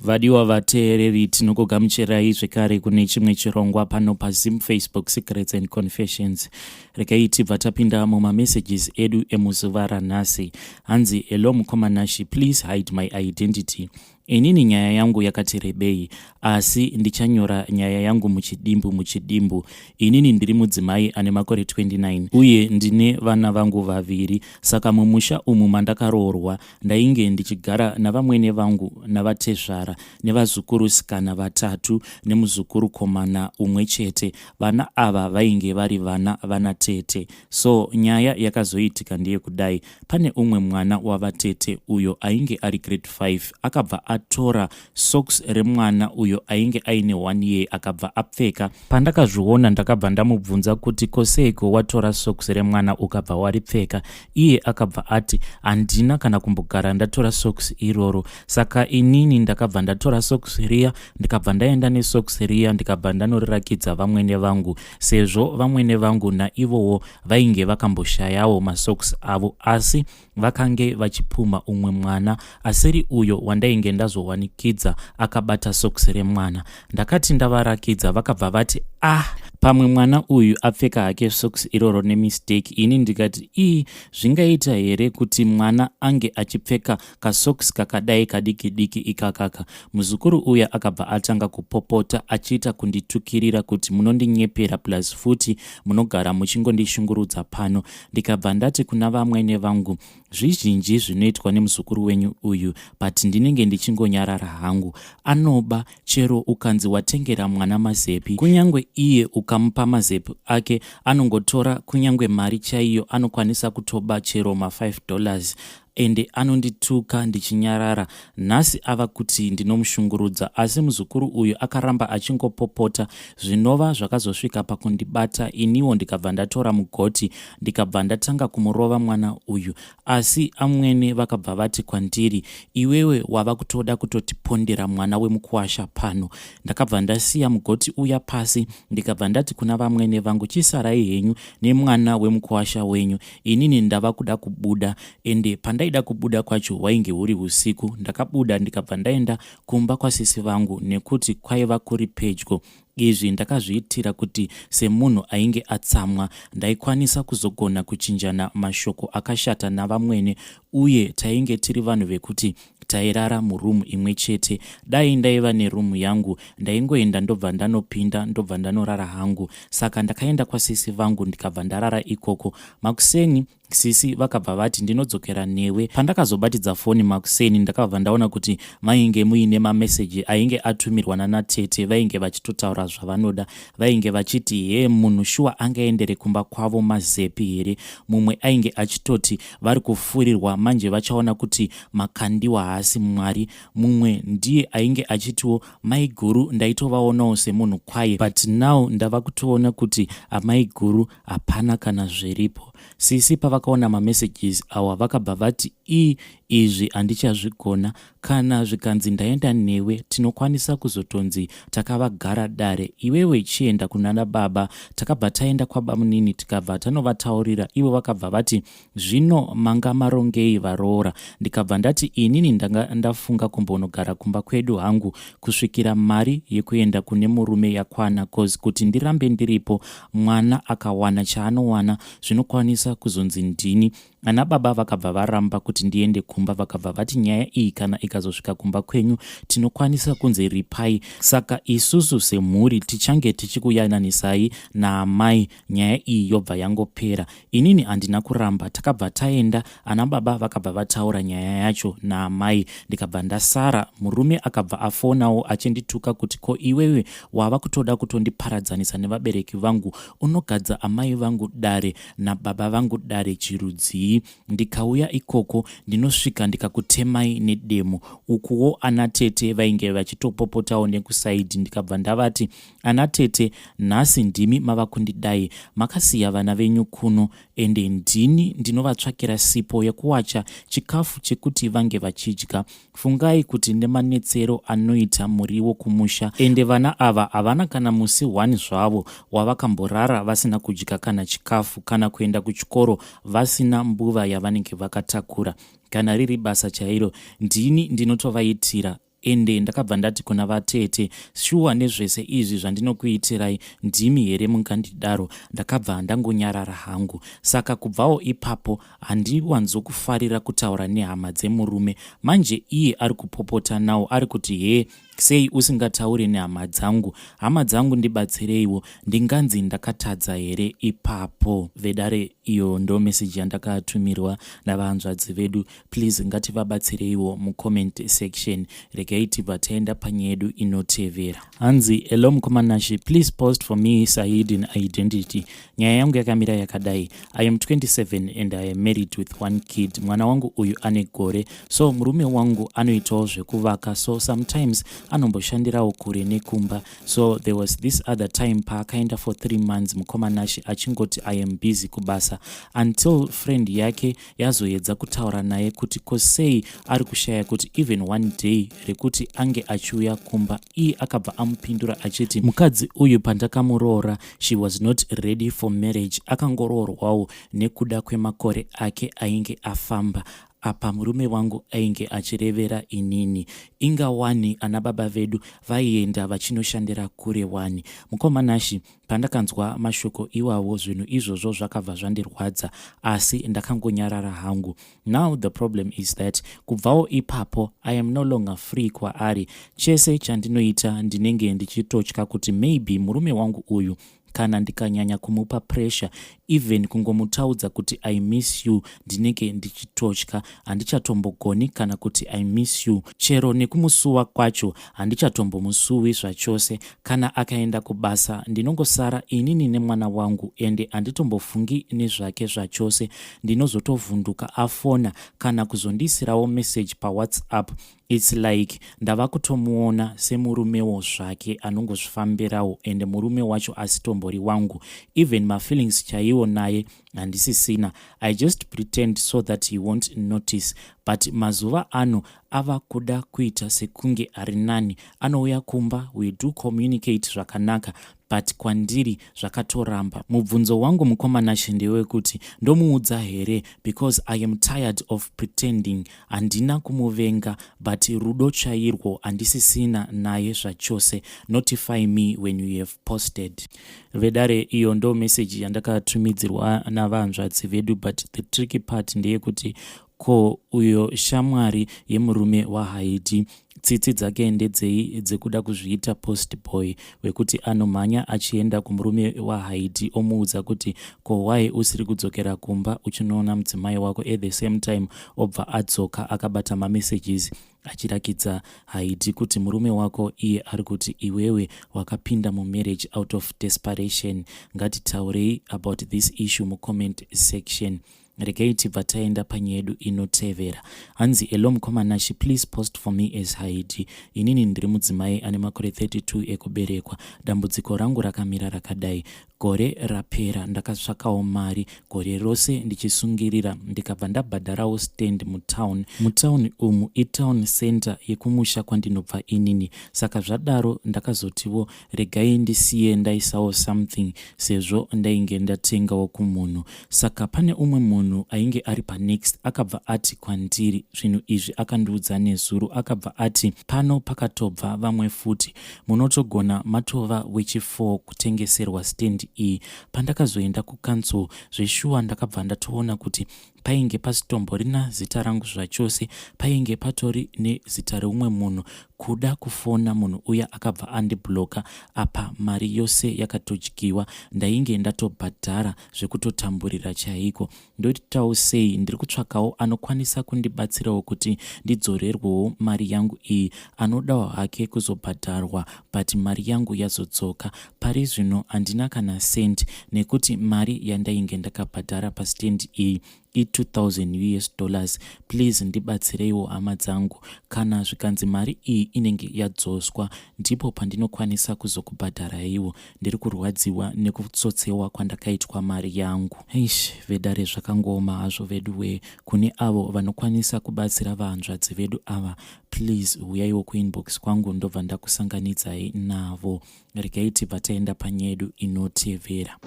Vadiwa vateereri, tinokugamuchirai zvekare kune chimwe chirongwa pano paZim Facebook Secrets and Confessions. Regai tibva tapinda mumamessages edu emuzuva ranhasi. Hanzi, hello mukoma Nashi, please hide my identity. Inini nyaya yangu yakati rebei, asi ndichanyora nyaya yangu muchidimbu muchidimbu. Inini ndiri mudzimai ane makore 29 uye ndine vana vangu vaviri. Saka mumusha umu mandakaroorwa Ndainge ndichigara navamwene vangu navatezvara nevazukurusikana vatatu nemuzukurukomana umwe chete. Vana ava vainge vari vana vanatete. So nyaya yakazoitika ndeyekudai, pane umwe mwana wavatete uyo ainge ari grade 5 akabva atora socks remwana uyo ainge aine one year akabva apfeka. Pandakazviona ndakabva ndamubvunza kuti ko seiko watora socks remwana ukabva waripfeka. Iye akabva ati handina kana kumbogara ndatora socks iroro. Saka inini ndakabva ndatora socks riya ndikabva ndaenda nesocks riya ndikabva ndanorirakidza vamwene vangu sezvo vamwene vangu naivowo vainge vakamboshayawo masocks avo asi vakange vachipumha umwe mwana asiri uyo wandainge ndazowanikidza akabata socks remwana. Ndakati ndavarakidza vakabva vati ah pamwe mwana uyu apfeka hake socks iroro nemistake. Ini ndikati ii zvingaita here kuti mwana ange achipfeka kasocks kakadai kadiki diki ikakaka. Muzukuru uya akabva atanga kupopota achiita kunditukirira kuti munondinyepera plus futi munogara muchingondishungurudza pano. Ndikabva ndati kuna vamwene vangu zvizhinji zvinoitwa nemuzukuru wenyu uyu but ndinenge ndichingonyarara hangu. Anoba chero ukanzi watengera mwana mazepi kunyange iye ukamupa mazepi ake anongotora kunyange mari chaiyo anokwanisa kutoba chero ma 5 dollars ende anondituka ndichinyarara. Nhasi ava kuti ndinomushungurudza asi muzukuru uyu akaramba achingopopota zvinova zvakazosvika pakundibata iniwo ndikabva ndatora mugoti ndikabva ndatanga kumurova mwana uyu asi amwene vakabva vati kwandiri iwewe wava kutoda kutotipondera mwana wemukuwasha pano. Ndakabva ndasiya mugoti uya pasi ndikabva ndati kuna vamwene vangu chisarai henyu nemwana wemukuwasha wenyu Inini ndava kuda kubuda ende pandaida kubuda kwacho hwainge huri husiku. Ndakabuda ndikabva ndaenda kumba kwasisi vangu nekuti kwaiva kuri pedyo. Izvi ndakazviitira kuti semunhu ainge atsamwa ndaikwanisa kuzogona kuchinjana mashoko akashata navamwene uye tainge tiri vanhu vekuti tairara muroom imwe chete. Dai ndaiva neroom yangu ndaingoenda ndobva ndanopinda ndobva ndanorara hangu. Saka ndakaenda kwasisi vangu ndikabva ndarara ikoko. Makuseni sisi vakabva vati ndinodzokera newe. Pandakazobatidza foni makuseni ndakabva ndaona kuti mainge muine mameseji ainge atumirwa nanatete vainge vachitotaura zvavanoda. Vainge vachiti hee munhu shuwa angaendere kumba kwavo mazepi here? Mumwe ainge achitoti vari kufurirwa manje vachaona kuti Makandiwa haasi Mwari. Mumwe ndiye ainge achitiwo maiguru ndaitovaonawo semunhu kwaye but now ndava kutoona kuti amaiguru hapana kana zviripo. Sisi pavakaona mamessages awa vakabva vati ii izvi handichazvigona Kana zvikanzi ndaenda newe tinokwanisa kuzotonzi takavagara dare iwewe chienda kunana baba. Takabva taenda kwabamunini tikabva tanovataurira ivo vakabva vati zvino manga marongei varoora ndikabva ndati inini ndanga ndafunga kumbonogara kumba kwedu hangu kusvikira mari yekuenda kune murume yakwana cause kuti ndirambe ndiripo mwana akawana chaanowana zvinokwanisa kuzonzi ndini Ana baba vakabva varamba kuti ndiende kumba vakabva vati nyaya iyi kana ikazosvika kumba kwenyu tinokwanisa kunzi ripai saka isusu semhuri tichange tichikuyananisai naamai nyaya iyi yobva yangopera. Inini handina kuramba takabva taenda ana baba vakabva vataura nyaya yacho naamai ndikabva ndasara. Murume akabva afonawo achindituka kuti ko iwewe wava kutoda kutondiparadzanisa nevabereki vangu unogadza amai vangu dare nababa vangu dare chirudzii ndikauya ikoko ndinosvika ndikakutemai nedemo ukuwo ana tete vainge vachitopopotawo nekusaidhi ndikabva ndavati ana tete nhasi ndimi mava kundidai makasiya vana venyu kuno ende ndini ndinovatsvakira sipo yekuwacha chikafu chekuti vange vachidya Fungai kuti nemanetsero anoita muriwo kumusha ende vana ava havana kana musi one zvavo wavakamborara vasina kudya kana chikafu kana kuenda kuchikoro vasina mbuva yavanenge vakatakura. Kana riri basa chairo ndini ndinotovaitira. Ende ndakabva ndati kuna vatete, shuwa nezvese izvi zvandinokuitirai ndimi here mungandidaro? Ndakabva ndangonyarara hangu. Saka kubvawo ipapo handiwanzokufarira kutaura nehama dzemurume. Manje iye ari kupopota nawo ari kuti hee sei usingataure nehama dzangu? Hama dzangu ndibatsireiwo, ndinganzi ndakatadza here ipapo? Vedare iyo ndo message yandakatumirwa navahanzvadzi vedu. Please ngativabatsireiwo mucomment section. Regai tibva taenda panyaya yedu inotevera. Hanzi hello mukoma Nashe, please post for me Sahidden identity. Nyaya yangu yakamira yakadai. I am 27 and I am married with one kid. Mwana wangu uyu ane gore. So murume wangu anoitawo zvekuvaka, so sometimes anomboshandirawo kure nekumba. So there was this other time paakaenda for 3 months mukoma Nashe, achingoti I am busy kubasa, until friend yake yazoedza kutaura naye kuti kosei ari kushaya kuti even one day rekuti ange achiuya kumba. Iye akabva amupindura achiti mukadzi uyu pandakamuroora she was not ready for marriage, akangoroorwawo nekuda kwemakore ake ainge afamba. Apa murume wangu ainge achirevera inini. Inga wani ana baba vedu vaienda vachinoshandira kure wani. Mukoma Nashe, pandakanzwa mashoko iwawo, zvinhu izvozvo zvakabva zvandirwadza, asi ndakangonyarara hangu. Now the problem is that kubvawo ipapo I am no longer free kwaari. Chese chandinoita ndinenge ndichitotya kuti maybe murume wangu uyu kana ndikanyanya kumupa pressure, even kungomutaudza kuti I miss you, ndinenge ndichitotya. Handichatombogoni kana kuti I miss you. Chero nekumusuwa kwacho handichatombomusuwi zvachose. Kana akaenda kubasa ndinongosara inini nemwana wangu, ende handitombofungi nezvake zvachose. Ndinozotovhunduka afona kana kuzondiisirawo message paWhatsApp. It's like ndava kutomuona semurumewo zvake anongozvifambirawo, ende murume wacho asitombori wangu. Even mafeelings chaiwo naye handisisina. I just pretend so that he won't notice, but mazuva ano ava kuda kuita sekunge ari nani. Anouya kumba, we do communicate zvakanaka, but kwandiri zvakatoramba. Mubvunzo wangu, mukoma Nashe, ndewekuti ndomuudza here? Because I am tired of pretending. Handina kumuvenga, but rudo chairwo handisisina naye zvachose. Notify me when you have posted. Vedare, iyo ndo meseji yandakatumidzirwa navanzvadzi vedu, but the tricky part ndeyekuti ko uyo shamwari yemurume waHaidi, tsitsi dzake ndedzei dzekuda kuzviita post boy wekuti anomhanya achienda kumurume waHaidi omuudza kuti ko why usiri kudzokera kumba uchinoona mudzimai wako? At the same time obva adzoka akabata mamessages achirakidza Haidi kuti murume wako iye ari kuti iwewe wakapinda mumarriage out of desperation. Ngatitaurei about this issue mucomment section. Regai tibva taenda panyaya yedu inotevera. Hanzi hello mukoma Nashe, please post for me as Haidi. Inini ndiri mudzimai ane makore 32 ekuberekwa. Dambudziko rangu rakamira rakadai. Gore rapera ndakatsvakawo mari gore rose ndichisungirira, ndikabva ndabhadharawo stand mutown. Mutown umu itown center yekumusha kwandinobva inini. Saka zvadaro ndakazotiwo regai ndisiye ndaisawo something sezvo ndainge ndatengawo kumunhu. Saka pane umwe munhu ainge ari panext akabva ati kwandiri, zvinhu izvi akandiudza nezuro, akabva ati pano pakatobva vamwe futi, munotogona matova wechi4 kutengeserwa stand iyi. Pandakazoenda kucouncil zveshuwa ndakabva ndatoona kuti painge pasitomborina zita rangu zvachose, painge patori nezita reumwe munhu. Kuda kufona munhu uya akabva andibloka. Apa mari yose yakatodyiwa, ndainge ndatobhadhara zvekutotamburira chaiko. Ndoitawo sei? Ndiri kutsvakawo anokwanisa kundibatsirawo kuti ndidzorerwewo mari yangu iyi. Anodawo hake kuzobhadharwa, but mari yangu yazodzoka. Pari zvino handina kana cent, nekuti mari yandainge ndakabhadhara pastand iyi i2000 US dollars. Please ndibatsireiwo hama dzangu. Kana zvikanzi mari iyi inenge yadzoswa, ndipo pandinokwanisa kuzokubhadharaiwo. Ndiri kurwadziwa nekutsotsewa kwandakaitwa mari yangu. Eish, vedare, zvakangooma hazvo vedu wee. Kune avo vanokwanisa kubatsira vahanzvadzi vedu ava, please uyaiwo kuinbox kwangu, ndobva ndakusanganidzai navo. Regai tibva taenda panyaya yedu inotevera.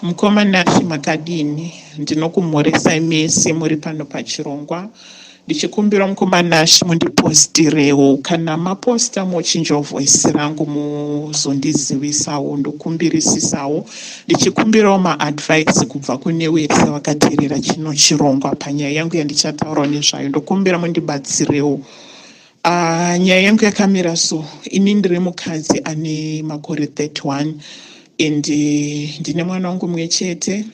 Mukoma Nashe, makadini? Ndinokumhoresai mese muri pano pachirongwa. Ndichikumbira mukoma Nash mundipostirewo, kana maposta mochinjawo voice rangu muzondizivisawo. Ndokumbirisisawo, ndichikumbirawo maadvice kubva kune wese vakateerera chino chirongwa panyaya yangu yandichataurawo nezvayo. Ndokumbira mundibatsirewo. Nyaya yangu yakamira so: ini ndiri mukadzi ane makore 31 and ndine mwana wangu mumwe chete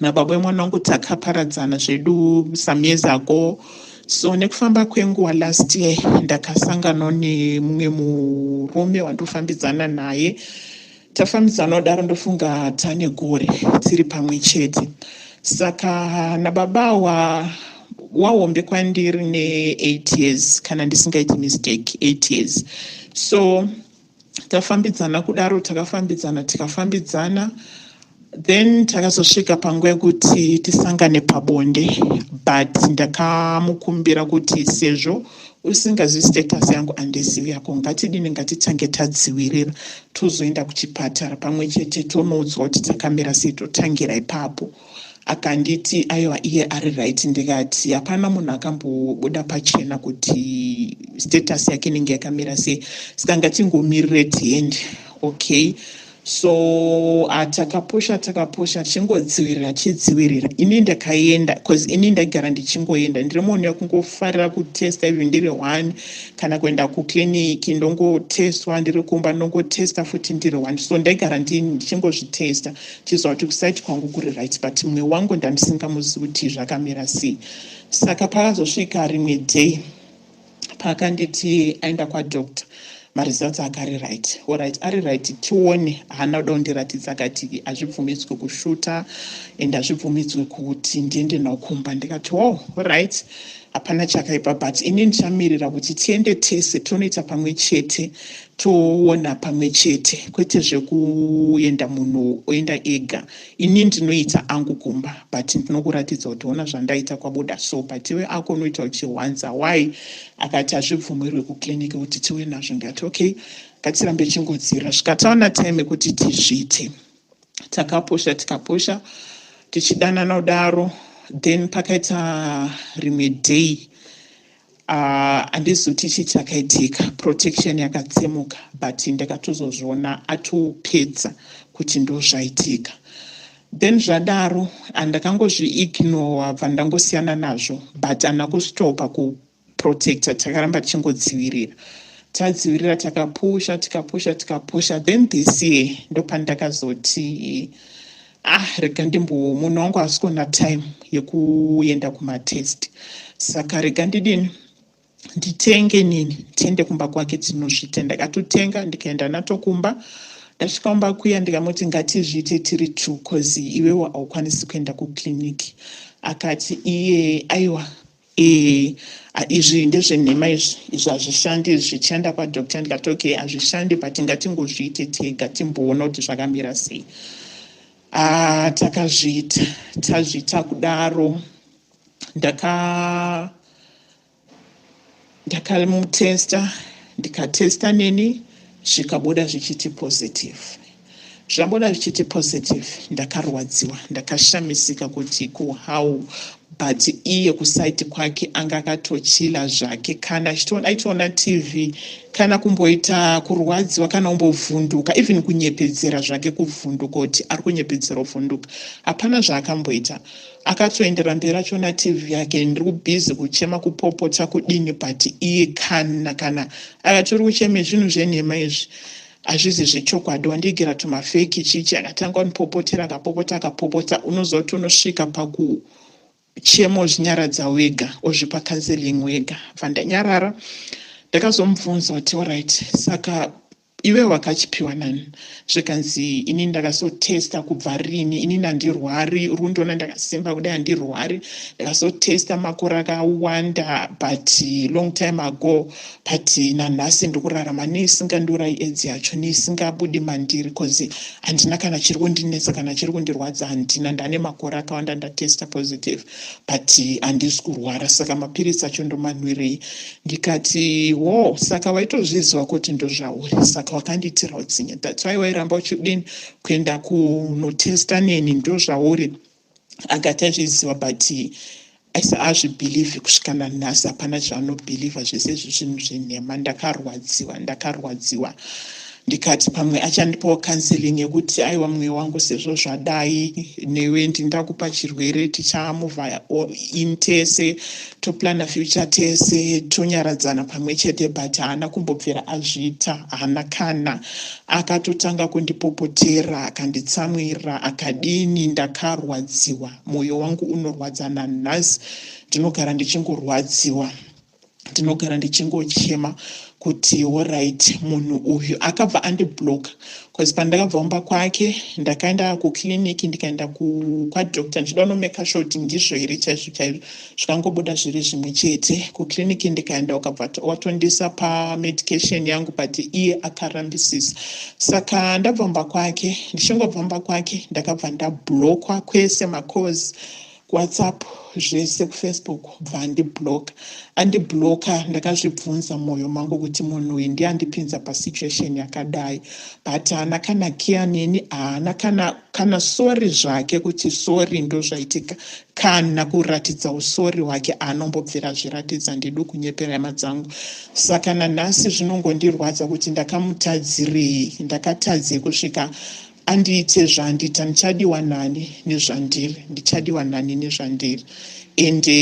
nababa vemwana wangu. Takaparadzana zvedu some years ago. So nekufamba kwenguva, last year ndakasanganawo nemumwe murume wandofambidzana naye. Tafambidzana kudaro, ndofunga tane gore tiri pamwe chete. Saka nababa wahombe kwandiri ne8 years, kana ndisingaiti mistake, 8 years. So tafambidzana kudaro, takafambidzana, tikafambidzana, then takazosvika panguva yekuti tisangane pabonde. But ndakamukumbira kuti sezvo usingazivi status yangu, handizivi yako, ngatidini, ngatitange tadzivirira, tozoenda kuchipatara pamwe chete, tonoudzwa kuti takamira sei, totangira ipapo. Akanditi aiwa, iye ari right. Ndikati hapana munhu akambobuda pachena kuti status yake inenge yakamira sei, saka ngatingomirire tiende. Okay, so takapusha, takapusha, tichingodzivirira, tichidzivirira. Ini ndakaenda because ini ndaigara ndichingoenda, ndiri munhu yekungofarira kutesta, even ndiri one, kana kuenda kuclinic ndongotestwa, ndiri kumba ndongotesta futi ndiri one. So ndaigara ndichingozvitesta, chiziva kuti kuside kwangu kuri right, but mumwe wangu ndandisingamuzivi kuti zvakamira sei. Saka pakazosvika rimwe day paakanditi aenda kwadoctor, maresults akari right. Alright, ari right, tione. Haana kuda kundiratidza, akati hazvibvumidzwe kushuta and hazvibvumidzwe kuti ndiende nawo kumba. Ndikati, "Oh, alright, hapana chakaipa, but ini ndichamirira kuti tiende tese, tonoita pamwe chete, toona pamwe chete, kwete zvekuenda munhu oenda ega. Ini ndinoita angu kumba, but ndinokuratidza kuti ona zvandaita, kwabuda so, but iwe ako unoita uchihwanza. Why?" Akati hazvibvumirwe kuclinic kuti tive nazvo. Ndikati, "Okay, ngatirambe chingodzira." Zvikataona time yekuti tizviite. Takapusha, tikapusha, tichidanana kudaro. Then pakaita rimwe day, handizoti chii chakaitika, protection yakatsemuka, but ndakatozozviona atopedza kuti ndo zvaitika. Then zvadaro handakangozviignora, bva ndangosiyana nazvo, but handina kustopa kuprotecta. Takaramba tichingodzivirira, tadzivirira, takapusha, tikapusha, tikapusha. Then this year ndopandakazoti, ah, rega ndimbo, munhu wangu haasi kuona time yekuenda kumatest, saka rega ndidini, nditenge nini, tiende kumba kwake tinozviita. Ndakatotenga, ndikaenda nato kumba. Ndasvika kumba kuya, ndikamuti ngatizviite tiri two, cause iwewo haukwanisi kuenda kuclinic. Akati iye, aiwa, izvi ndezvenhema, izvi hazvishandi, izvi zvichienda kwadoctor. Ndikati, "Okay, hazvishandi, but ngatingozviite tega, timboona kuti zvakamira sei." Takazviita, tazviita kudaro, ndakamutesta, ndikatesta neni, zvikabuda zvichiti positive. Zvabuda zvichiti positive, ndakarwadziwa, ndakashamisika kuti kuhow. But iye kuside kwake anga akatochila zvake, kana aitoona TV, kana kumboita kurwadziwa, kana kumbovhunduka, even kunyepedzera zvake kuvhunduka, kuti ari kunyepedzera kuvhunduka, hapana zvaakamboita. Akatoendera mberi achiona TV yake. Ndiri kubusy kuchema, kupopota, kudini, but iye kana akati, "Uri kuchema zvinhu zvenhema izvi, hazvizi zvechokwadi, wandigira tumafake chichi." Akatanga kundipopotera, akapopota, akapopota. Unoziva kuti unosvika pakuchema, uzvinyaradza wega, ozvipa counseling wega. Bva ndanyarara. Ndakazomubvunza kuti, "Alright, saka iwe wakachipiwa nani?" Zvikanzi, "Ini ndakazotesta kubva rini? Ini handirwari, uri kundiona ndakasimba kudai, handirwari. Ndakazotesta makore akawanda, but long time ago, but nanhasi ndikurarama neisingandiurai AIDS yacho, neisingabudi mandiri, cause handina kana chiri kundinetsa, kana chiri kundirwadza handina. Ndane makore akawanda ndatesta positive, but handisi kurwara. Saka mapiritsi acho ndomanwirei?" Ndikati, "Wo, saka waitozviziva kuti ndozvauri, saka wakandiitira utsinye. That's why wairamba uchidini, kuenda kunotesta neni, ndozvauri." Akati azviziva, but Asi azvibhilivhi kusvika nanhasi hapana zvaanobhilivha zvese izvi zvinhu zvenhema. Ndakarwadziwa, ndakarwadziwa ndikati pamwe achandipawo counseling yekuti aiwa mweya wangu sezvo zvadai newe ndindakupa chirwere tichamuvha in tese toplana future tese tonyaradzana pamwe chete but haana kumbobvira azviita haana kana akatotanga kundipopotera akanditsamwira akadini ndakarwadziwa mwoyo wangu unorwadza nanhasi ndinogara ndichingorwadziwa ndinogara ndichingochema kuti alright munhu uyu akabva andibloka bcause pandakabva kumba kwake ndakaenda kuclinic ndikaenda kwadoctor ndichida kunomeka sure kuti ndizvo here chaizvo chaizvo zvikangobuda zviri zvimwe chete kuclinic ndikaenda ukabva watondisa pamedication yangu but iye akarambisisa saka ndabva mumba kwake ndichingobva mumba kwake ndakabva ndablokwa kwese macalls kuwhatsapp zvese kufacebook bva andibloka andibloka ndakazvibvunza mwoyo mangu kuti munhu uyu ndiye andipinza pasituation yakadai but haana kana care neni haana kana kana sorry zvake kuti sorry ndo zvaitika kana kuratidza usorry hwake anombobvira zviratidza ndidi kunyepera hama dzangu saka nanhasi zvinongondirwadza kuti ndakamutadzirei ndakatadzei kusvika andiite zvaandiita ndichadiwa nani nezvandiri ndichadiwa nani nezvandiri ende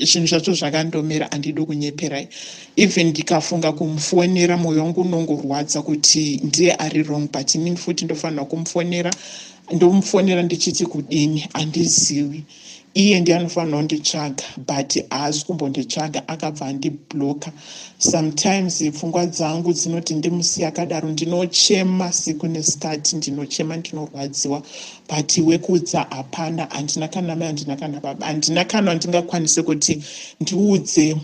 zvinhu zvacho zvakandomera handidi kunyeperai even ndikafunga kumufonera mwoyo wangu unongorwadza kuti ndiye ari wrong but inini futi ndofanira kumufonera ndomufonera ndichiti kudini handizivi iye ndiye anofanira kunditsvaga but haasi kumbonditsvaga akabva andibloka sometimes pfungwa dzangu dzinoti ndimusiya akadaro ndinochema siku nesikati ndinochema ndinorwadziwa but wekuudza hapana handina kana mai handina kana baba handina kana wandingakwanise kuti ndiudze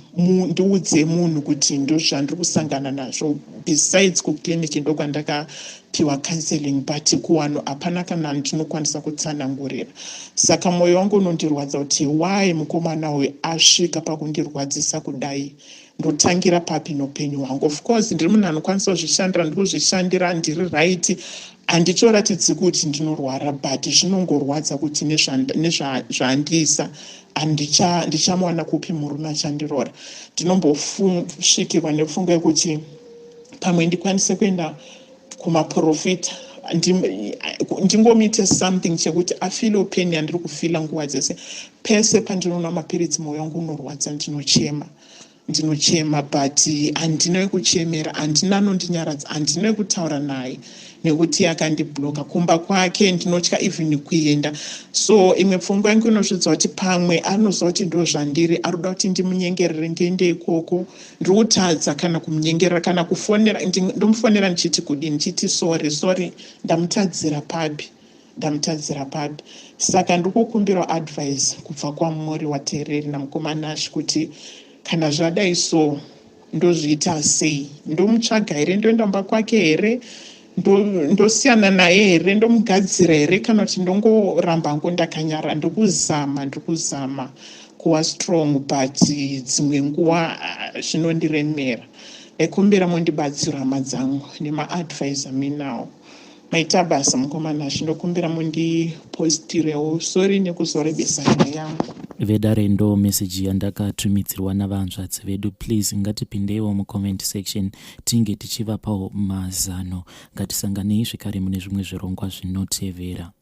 ndiudze munhu kuti ndozvandiri kusangana nazvo besides kuclinic ndokwandakapiwa counseling but kuwanhu hapana kana ndinokwanisa kutsanangurira saka mwoyo wangu unondirwadza kuti why mukomana uyu asvika pakundirwadzisa kudai ndotangira papi noupenyu hwangu of course ndiri munhu anokwanisa kuzvishandira ndiri kuzvishandira ndiri right handitoratidzi kuti ndinorwara but zvinongorwadza kuti nezvaandiisa ndichamuwana kupi murume achandiroora ndinombosvikirwa nepfungwa yekuti pamwe ndikwanise kuenda kumaprofita ndingomuite something chekuti afeele pain yandiri kufeela nguva dzese pese pandinoona mapiritsi mwoyo wangu unorwadza ndinochema ndinochema but handina wekuchemera handina anondinyaradza handina wekutaura naye nekuti akandibloka kumba kwake ndinotya even kuenda so imwe pfungwa yangu inosvidza kuti pamwe anoziva kuti ndo zvandiri ari kuda kuti ndimunyengerere ndiende ikoko ndiri kutadza kana kumunyengerera kana kufonera ndomufonera ndichiti kudini ndichiti sorry sorry ndamutadzira papi ndamutadzira papi saka ndiri kukumbirawo advice kubva kwamuri wateereri namukomanashi kuti kana zvadai so ndozviita sei ndomutsvaga here ndoenda mumba kwake here ndosiyana naye here ndomugadzira here kana kuti ndongoramba ngo ndakanyara ndikuzama ndikuzama kuva strong but dzimwe nguva ah, zvinondiremera ndaikumbira mundibatsira hama dzangu nemaadvice aminawo maita basa mukomana ndokumbira mundipostirewo sorry nekuzorebesa nyaya yangu Vedare ndo meseji yandakatumidzirwa navanzvadzi vedu. Please ngatipindeiwo mucomment section tinge tichivapawo mazano. Ngatisanganei zvekare mune zvimwe zvirongwa zvinotevera.